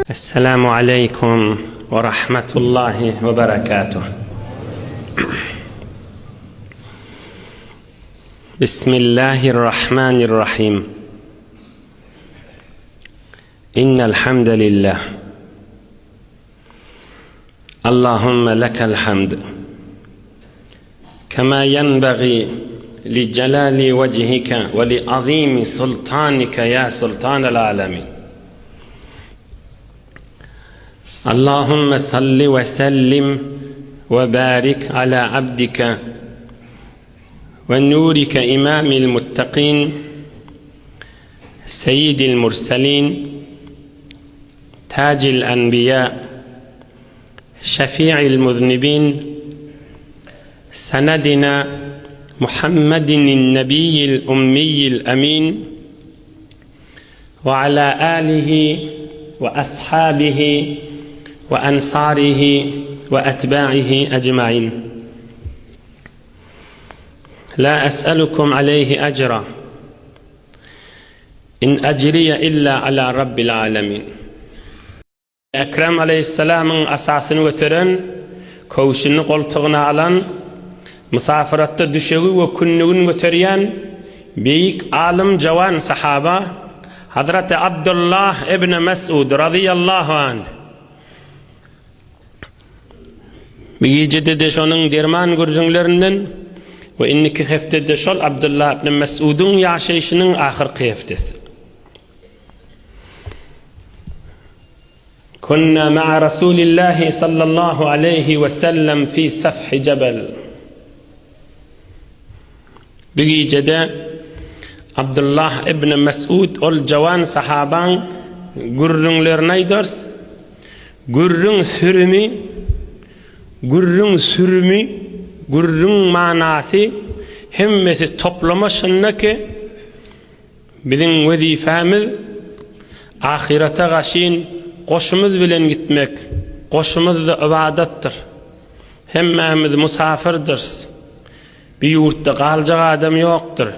Esselamu aleýkum we rahmetullahi we berekatuh. Bismillahirrahmanirrahim. Innel hamdalillah. Allahumma lekel hamd. Kema yenbaghi li jalali wejhike we li azimi sultanike ya sultanel alemin. Allahumma salli we sellim we barik ala abdike we nurike imamil muttaqin seyyidil murselin tacil enbiya şefi'il muznibin senedina Muhammedin nebiyyil ummiyil emin ve ala alihi ve ashabihi ve ensarihi ve etba'ihi ecmain. La es'elukum aleyhi ecra. In ecriye illa ala rabbil alemin. Ekrem aleýhissalamyň asasyny göteren, köwşüni goltugyna alan, mysafiratda düşegi we kündügini göterýän beýik alym jawan sahaba Hazreti Abdullah ibn Mesud razyýallahu anh Bu gijede-de şonuň derman gürrüňlerinden we indiki hepdede şol Abdullah ibn Mesudyň ýaşaýşynyň ahyrky hepdesi. Kunna ma'a Rasulillahi sallallahu aleýhi we sellem fi safhi jebel. Bu gijede Abdullah ibn Mesud ol jawan sahabaň gürrüňlerini aýdars. Gürrüň sürümi, gürrüň sürümi, gürrüň manasy hemmesi toplama şunda ki, Biziň wezipemiz ahyrete gaşyn goşumyz bilen gitmek, goşumyz-da ybadatdyr. Hemmämiz musafyrdyrys. Bu ýurtda galjak adam ýokdur.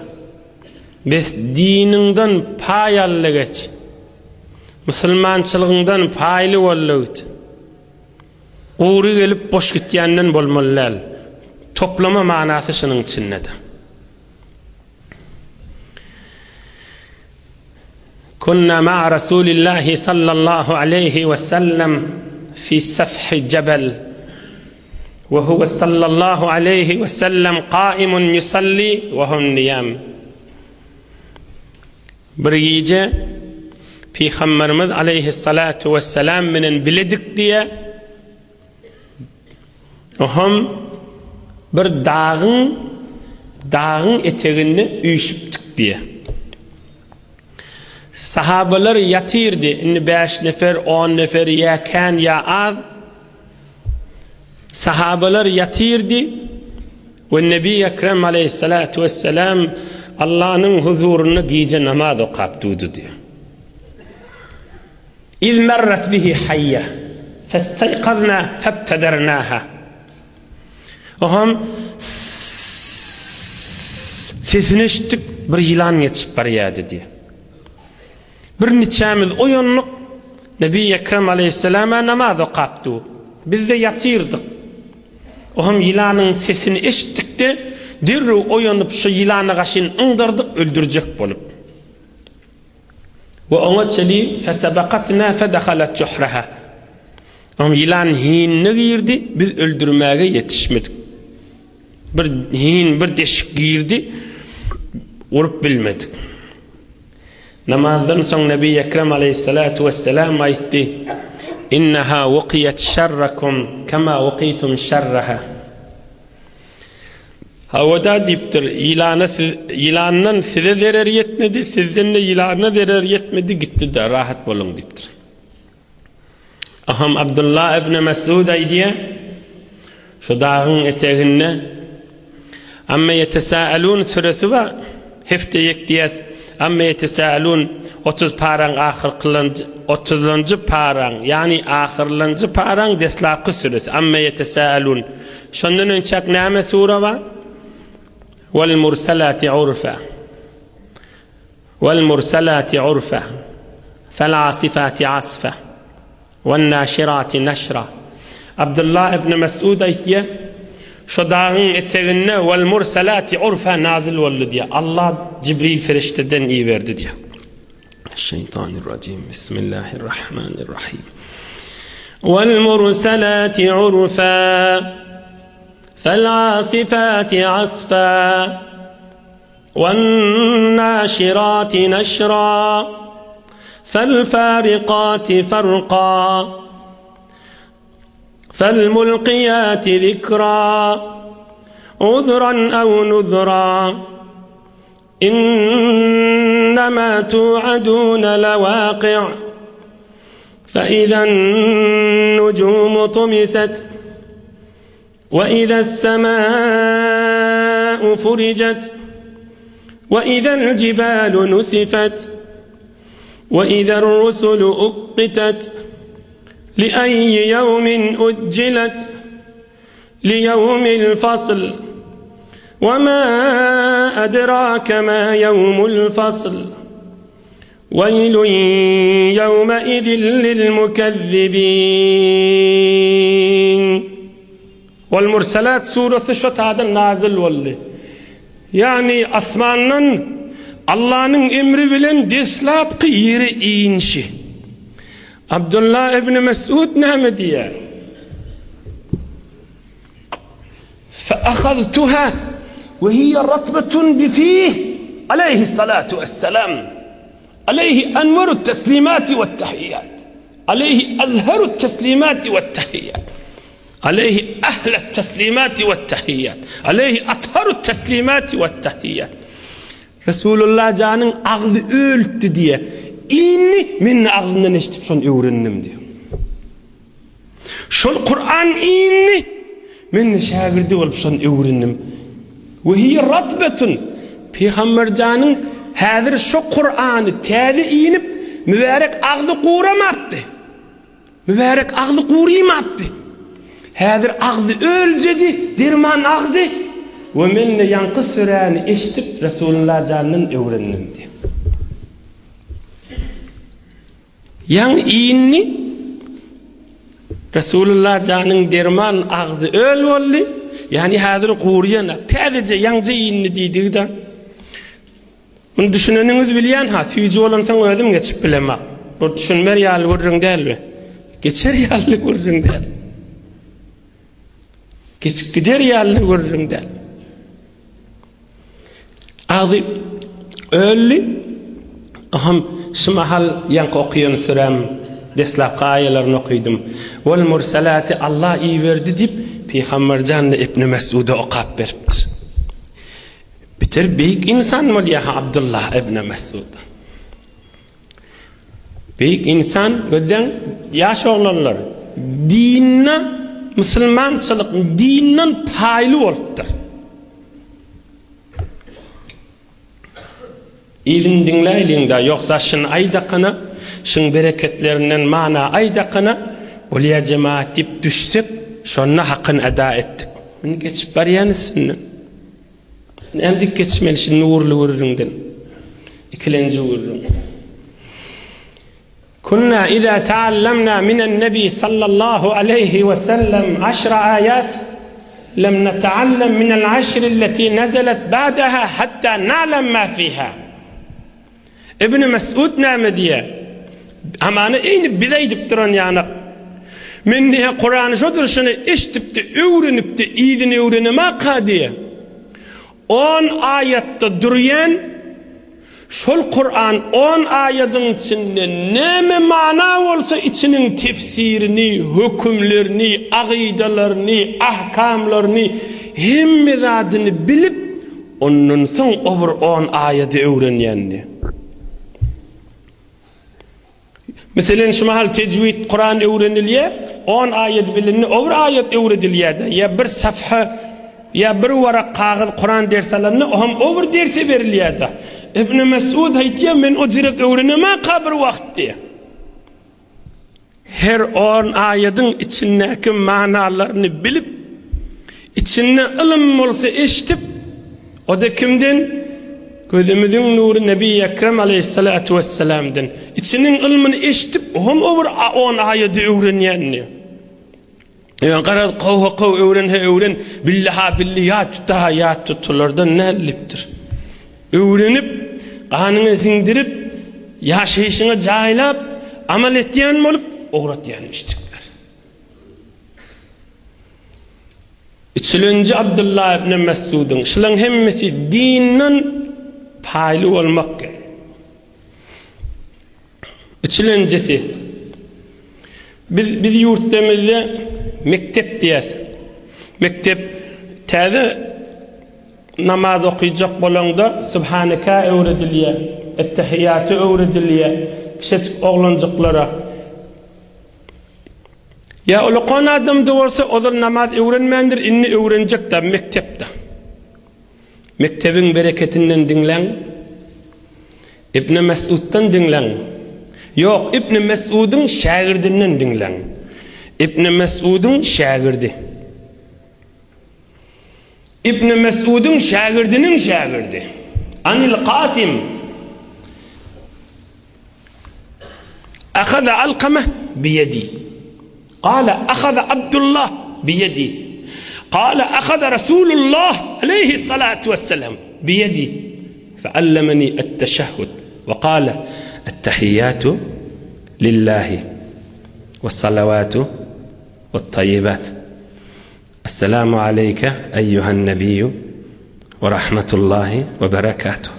Bes diniňden paý al-da geç. Musulmançylygyňdan paýly bol-da git. Gury gelip boş gitýänden bolmaly däl. Toplama manasy şunuň içinde-de. Kunna ma'a Rasulillahi sallallahu aleýhi we sellem fi safhi jebel we huwe sallallahu aleýhi we sellem kaimun yusalli we hum niyam. Bir gije Pygamberimiz aleýhissalatu wessalam bilen biledik diýe Ohm bir dagyň dagyň eteginde üýşüpdik diýýär. Sahabalar ýatyrdy, indi bäş nefer, on nefer ýa kän ýa az. Sahabalar ýatyrdy we Nebi Ekrem aleýhissalatu wessalam Allanyň huzurynda gije namaz okap durdy diýýär. Iz merret bihi haýýa, festeýkazna febtedernaha. Oňam sesini eşitdik, bir ýylan geçip barýardy diýýär. Bir niçämiz oýandyk, Nebi Ekrem aleýhissalama namaz okap dur. Biz-de ýatyrdyk. Oňam ýylanyň sesini eşitdik-de, derrew oýanyp, şo ýylana gaşyn yňdardyk, öldürjek bolup. We oňa çeli fesebekatna fedehalet juhraha. Oň ýylan hinine girdi, biz öldürmäge ýetişmedik. Bir hin, bir deşik girdi, urup bilmedik. Namazdan soň Nebi Ekrem aleyhissalatu vesselam aýtdy: Innaha wuqiyat şerrakum kema wuqitum şerraha. Hawa-da diýipdir, ýylana siz, ýylandan size zerer ýetmedi, sizden-de ýylana zerer ýetmedi, gitdi-de, rahat boluň diýipdir. Aham Abdylla ibn Mesud aýdýar, şu dagyň eteginde Amme ýetesâelûn süresi bar, hefte ýek diýýäs, Amme ýetesâelûn. 30 paraň ahyrkylanjy, otuzynjy paraň, ýagny ahyrlanjy paraň deslapky süresi, Amme ýetesâelûn. Şondan önçäk näme sure bar? Wal mursalati urfa. Wal mursalati urfa. Fel asifati asfa. Wan naşirati naşra. Abdullah ibn Mesud aýtýar, Şo dagyň eteginde wal mursalati urfa nazil boldy diýýär. Allah Jibril perişdeden iberdi diýýär. Şeýtanirrajim. Bismillahirrahmanirrahim. Wal mursalati urfa. Fel asifati asfa. والناشرات نشرا فالفارقات فرقا فالملقيات ذكرا عذرا أو نذرا إنما توعدون لواقع فإذا النجوم طمست وإذا السماء فرجت وإذا الجبال نسفت وإذا الرسل أقتت لأي يوم أجلت ليوم الفصل وما أدراك ما يوم الفصل ويل يومئذ للمكذبين Wal-Murselat suresi şo taýdan nazil boldy. Ýagny asmandan Allanyň emri bilen deslapky ýere inişi. Abdullah ibn Mesud näme diýýär? Fe-ahaztuha we hiýe ratbatun bi-fih aleýhissalatu wessalam. Aleýhi enwerut teslimati wet-tahiýýat. Aleýhi azharut teslimati wet-tahiýýat. Aleýhi ahlet teslimati wet-tahiýýat. Aleýhi atharut teslimati wet-tahiýýat. Resulullah janyň agzy öltdi diýe. Indi men-de agzyndan eşidip şony öwrendim diýe. Şol Kuran indi, men-de şägirdi bolup şony öwrendim. We hiýe ratbetun, Pygamberjanyň häzir şo Kurany täze inip, mübärek agzy guramapdy. Mübärek agzy gurymapdy. Häzir agzy öljedi, derman agzy. We men-de ýaňky süräni eşidip Resulullah jandan öwrendim diýip. Ýaňy indi Resulullah janyň derman agzy öl boldy. Ýagny häzir guryýanak. Täzeje ýaňja indi diýdigi-de. Muny düşüneniňiz bilýän ha, süýji bolansoň özüm geçip bilemok. Bu düşünmer ýaly gürrüň däl be. Geçer ýaly gürrüň däl. Geçip gider ýaly gürrüň däl. Agzy öldi. Aham şu mahal ýaňky okaýan süräm deslapky aýalaryny okydym. Wal mursalati Allah iberdi diýip Pygamberjan Ibn Mes'uda okap beripdir. Biter beýik insan bolýar ha Abdullah ibn Mes'ud. Beýik insan gözden ýaş oglanlar dinine musulmançylyk dinden paýly bolupdyr. Yzyny diňläýliň-dä, ýogsa şuny aýdakana, şuň bereketlerinden mana aýdakana, bolýa jemagat diýip düşsek, şonda hakyny eda etdik. Indi geçip barýan üstünden. Näme diýip geçmeli şu nurly gürrüňden? Ikilenji gürrüň. Kunna iza ta'allamna minen nebi sallallahu aleýhi we sellem aşra aýat lem neta'allam minel aşri allati nazalat ba'daha hatta na'lam ma fiha. Ibn Mesud näme diýýär? Hamana eýni biz aýdyp duran ýanak. Men diýýär, Kurany şo durşuna eşidip-de, öwrenip-de, yzyny öwrenemaka diýýär. On aýatda durýan şol Kuran on aýadyň içinde näme mana bolsa içiniň tefsirini, hökümlerini, agydalaryny, ahkamlaryny, hemme zadyny bilip, Ondan soň o bir on aýady öwrenýändi. Meselen, şu mahal tejwid Kuran öwrenilýär, on aýat bilindi, o bir aýat öwredilýär-de, ýa bir safha, ýa bir warak kagyz Kuran ders alanda, o hem o bir derse berilýär-de. Ibn Mesud aýtýar, men o jirek öwrenemaka bir wagt diýýär. Her on aýadyň içindäki manalaryny bilip, içinde ylym bolsa eşidip, o-da kimden? Gözümiziň nury Nebi Ekrem aleýhissalatu wessalamdan. Içiniň ylmyny eşidip, oňam o bir on aýady öwrenýänini. Ýöne garaz kow-ha kow, öwren-hä öwren, billi-ha billi, ýat tut-ha ýat tut, şulardan nällipdir. Öwrenip, ganyňa siňdirip, ýaşaýşyňa jaýlap, amal etýän bolup, ugratýan müşrikler. Üçülenji Abdylla ibn Mes'udyň, şulaň hemmesi dinden paýly bolmak gerek. Üçülenjisi, biz biz ýurtlarymyzda mekdep diýýäs. Mekdep täze namaz okyjak bolaňda Subhaneka öwredilýär, Ettehiýaty öwredilýär kiçejik oglanjyklara. Ýa ulakan adam-da bolsa ozal namaz öwrenmändir, indi öwrenjek-de mekdepde. Mekdebiň bereketinden diňläň. Ibn Mesuddan diňläň. Ýok, Ibn Mesudyň şägirdinden diňläň. Ibn Mesudyň şägirdi. Ibn Mesudyň şägirdiniň şägirdi. Anil Kasim. Ahaza Alkama biýedi. Gala ahaza Abdullah biýedi. Gala ahaza Rasulullah aleýhissalatu wessalam biýedi. Feallemeni et-teşehhud we gala et-tahiyyatu lillahi wes-salawatu wet-tayyibat. Esselamu aleýke eýýuhan nebiyyu we rahmetullahi we berekatuh.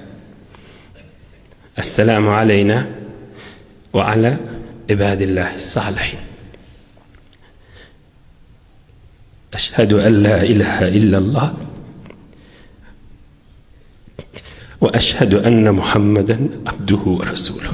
Esselamu aleýna we ala ibadillahi salihin. Eşhedü en la ilahe illallah we eşhedü enne Muhammeden abduhu we resuluh.